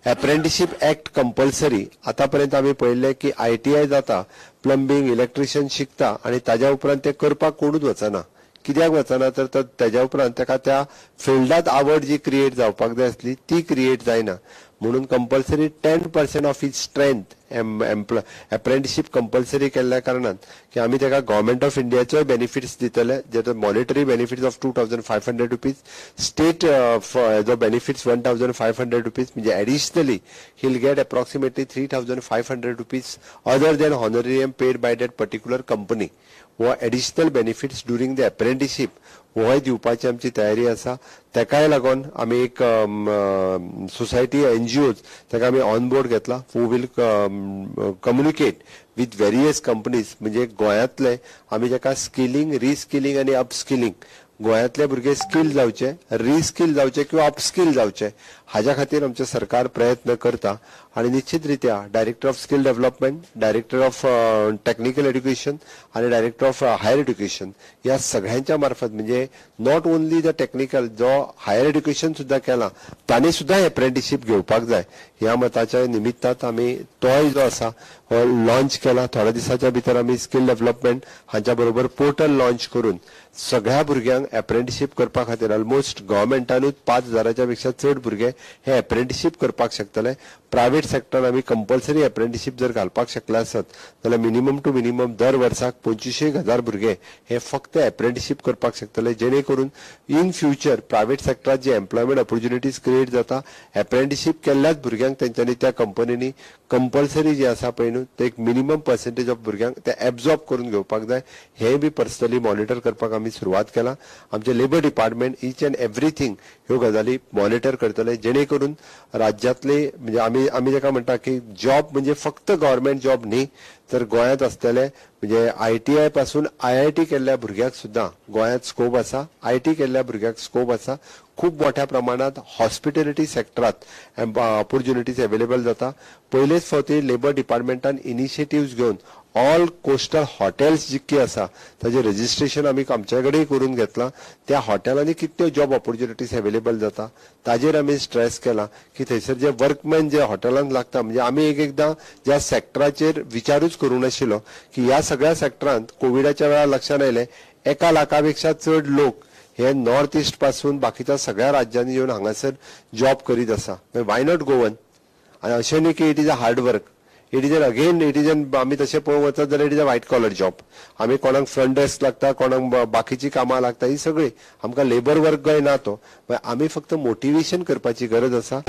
Apprenticeship act compulsory. आतापर्यंत आमी पळयल्लें की आयटीआय जाता, प्लंबींग, इलेक्ट्रिशियन शिकता आनी ताज्या उपरांत ते करपाक कोणूच वचना. कित्याक वचना तर तेज्या उपरांत ताका त्या फिल्डांत आवड जी क्रिएट जावपाक जाय आसली ती क्रिएट जायना. म्हणून compulsory 10% of his strength apprenticeship compulsory केल्ल्या कारणान की आमी ताका गव्हर्मेंट ऑफ इंडियाचोय बेनिफिट्स दितले, जे monetary benefits of 2500 rupees, state जो बेनिफिट्स 1500 रुपीज, म्हणजे additionally he will get approximately 3500 rupees other than honorarium paid by that particular company. हो additional benefits during the apprenticeship होय दिवपाची आमची तयारी आसा. तेकाय लागून आमी एक सोसायटी एनजीओज ताका आमी ऑन बोर्ड घेतला, who will communicate with various companies. म्हणजे गोंयांतले आमी जाका स्किलिंग, रिस्किलिंग आनी अपस्किलिंग, गोंयांतले भुरगे स्किल जावचे, रिस्किल जावचे किंवा अपस्किल जावचे हाज्या खातीर आमचें सरकार प्रयत्न करता. आनी निश्चित रित्या director of skill development, director of technical education आनी डायरेक्टर ऑफ हायर एड्युकेशन ह्या सगळ्यांच्या मार्फत, म्हणजे not only the technical, जो हायर एड्युकेशन सुद्दां केलां तांणी सुद्दां एप्रेंटिसशीप घेवपाक जाय ह्या मताच्या निमित्तान आमी तोय जो आसा हो लॉन्च केला. थोड्या दिसाच्या भितर आमी स्किल डेव्हलपमेंट हांच्या बरोबर पोर्टल लॉन्च करून सगळ्या भुरग्यांक एप्रेंटिसशीप करपा खातीर ऑलमोस्ट गव्हर्मेंटानूच 5000 पेक्षा चड भुरगे हे एप्रेंटिसशीप करपाक शकतले. प्रायव्हेट सेक्टरान आमी कंपल्सरी एप्रेंटिसशीप जर घालपाक शकले आसत जाल्यार मिनिमम टू मिनिमम दर वर्साक 25,000 भुरगे हे फक्त एप्रेंटिसशीप करपाक शकतले, जेणे करून इन फ्युचर प्रायव्हेट सेक्टरात जे एम्प्लॉयमेंट ऑपॉर्च्युनिटीज क्रिएट जाता एप्रेंटिसशीप केल्ल्याच भुरग्यांक तेंच्यांनी त्या कंपनींनी कंपल्सरी जे आसा पळय न्हू ते एक मिनिमम पर्सेंटेज ऑफ भुरग्यांक ते एब्जॉर्ब करून घेवपाक जाय. हें बी पर्सनली मॉनिटर करपाक आमी सुरवात केला. आमचे labour department each and everything ह्यो गजाली मॉनिटर करतले, जेणे करून राज्यांतले म्हणजे आमी आमी जाका म्हणटा की जॉब म्हणजे फक्त गव्हर्मेंट जॉब न्ही, तर गोंयांत आसतले म्हणजे आयटीआय पासून आयआयटी केल्ल्या भुरग्यांक सुद्दां गोंयांत स्कोप आसा, IT केल्ल्या भुरग्यांक स्कोप आसा. खूब मोठ्या प्रमाणात हॉस्पिटॅलिटी सेक्टरात ऑपॉर्च्युनिटीज अवेलेबल जाता. पयलेच फावटी लेबर डिपार्टमेंटान इनिशिएटिव्स घेवन ऑल कोस्टल हॉटेल्स जितकी आसा ताजें रजिस्ट्रेशन आमी आमच्या कडेन करून घेतलां. त्या हॉटेलांनी कितल्यो जॉब ऑपॉर्च्युनिटीज अवेलेबल जाता ताजेर आमी स्ट्रेस केला की थंयसर जे वर्कमॅन जे हॉटेलांत लागता, म्हणजे आमी एक एकदां ज्या सेक्टराचेर विचारूच करूंक नाशिल्लो की ह्या सगळ्या सेक्टरांत कोविडाच्या वेळार लक्षांत आयलें 1 लाखा पेक्षा चड लोक हे नॉर्थ इस्ट पासून बाकीच्या सगळ्या राज्यांनी येवन हांगासर जॉब करीत आसा. Why not Goan? आनी अशें न्ही की it is a hard work, it is an again it is an आमी तशें पळोवंक वचत जाल्यार it is a white collar job. आमी कोणाक फ्रंट डेस्क लागता, कोणाक बाकीची कामां लागता, ही सगळी आमकां लेबर वर्क ना तो, आमी फक्त मोटिवेशन करपाची गरज आसा.